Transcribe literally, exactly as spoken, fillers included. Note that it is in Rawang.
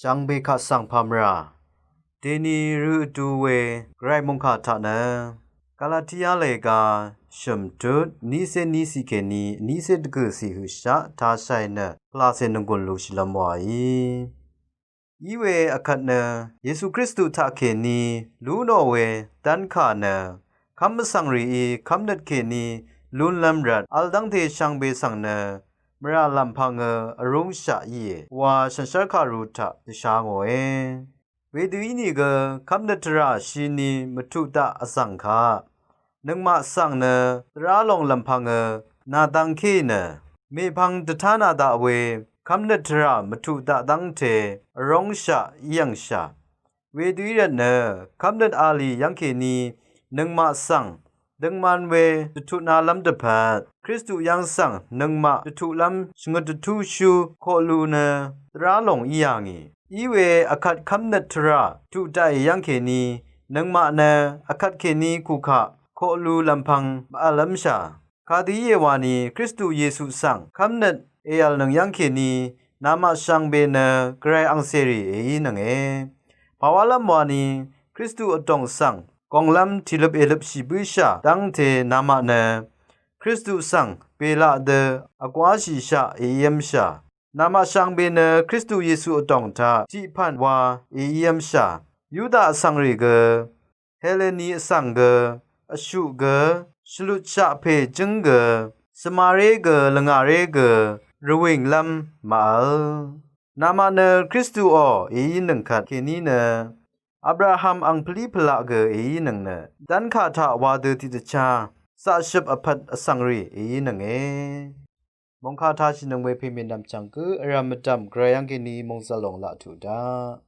Jàngbe kaq svng pàmvrà dèni rø vdu we gvray mòngkà taq nø Galatia lèga shø̀m tut nícé nícì kèní nícé dvgø̀ cì høqshaq tashàì nø pvlacè nònggùn lushìlv́m wàí. Iwe vkvt nø Yesu Kristu taqkèní lú nò we dv́nkà nø kv́m vsvng rìí kv́mnøt kèní lunlv́m rvt vl dv́ngte shvngbe svng nø mvrà lv̀mpv̄ngø vrúngshaq íe wa shànshér kàru taq dvsha ngòe. Wedø ínìgø kv́mnøt tvrà shini mvtuq daq vzv̀ng kaq nøngmaq svng nø tvrá lòng lv̀mpv̄ngø nàdvngké nø mèpvng dvtánā daq we kv́mnøt tvrà mvtuq daq dv́ngte vróngshaq í yv̀ngshà. Wedø í rvt nø kv́mnøt a lì yv́ngkèní nøngmaq svng døngman we dvtutnalv́m dvpvt Kristu yv́ng svng nøngmaq dvtutlv́m shvngøt dvtúshú koqlu nø tvrá lòng í yà ngì. Iwe vkvt kv́mnøt tvrà tuq daqì yv́ngkèní nøngmaq nø vkvt kèní kukaq koqlu lv̀mpv̄ng mvvlv́mshà. Kadø íe wani Kristu Yesu svng kv́mnøt èv̀lnøng yv́ngkèní namaq shvngbe nø gvray angcèrì èínønge. Pàwálv́m wani Kristu vdòng svng gònglv́m tìløp èløpshì bǿshà dv́ngte namaq nø Kristu svng bèlaq dø vgwáshìshaq èív́mshà. Namaq shvngbe nø Kristu Yesu vdòng taq tiqpv̀n wa èív́mshà. Yuda vsvng rì gø Heleni vsvng gø, vshuq gø, shvlutshaq pè jǿng gø, svmaré gø, lvngàré gø, rvwìnglv́m màvl. Namaq nø Kristuò èínøng kvt kèní nø Abraham angpvlí pvlaq gø èínøng nø dv́nkà taq wa dø tiqdvchá zaqshøp vpvt vsvng rì èínønge. Mòngkà tashìnøng we pè mènvm chv̀ng gø vrv̀m mvdv̀m gvray yv́ngkèní mòngzv̀l lòng laq tuq daq.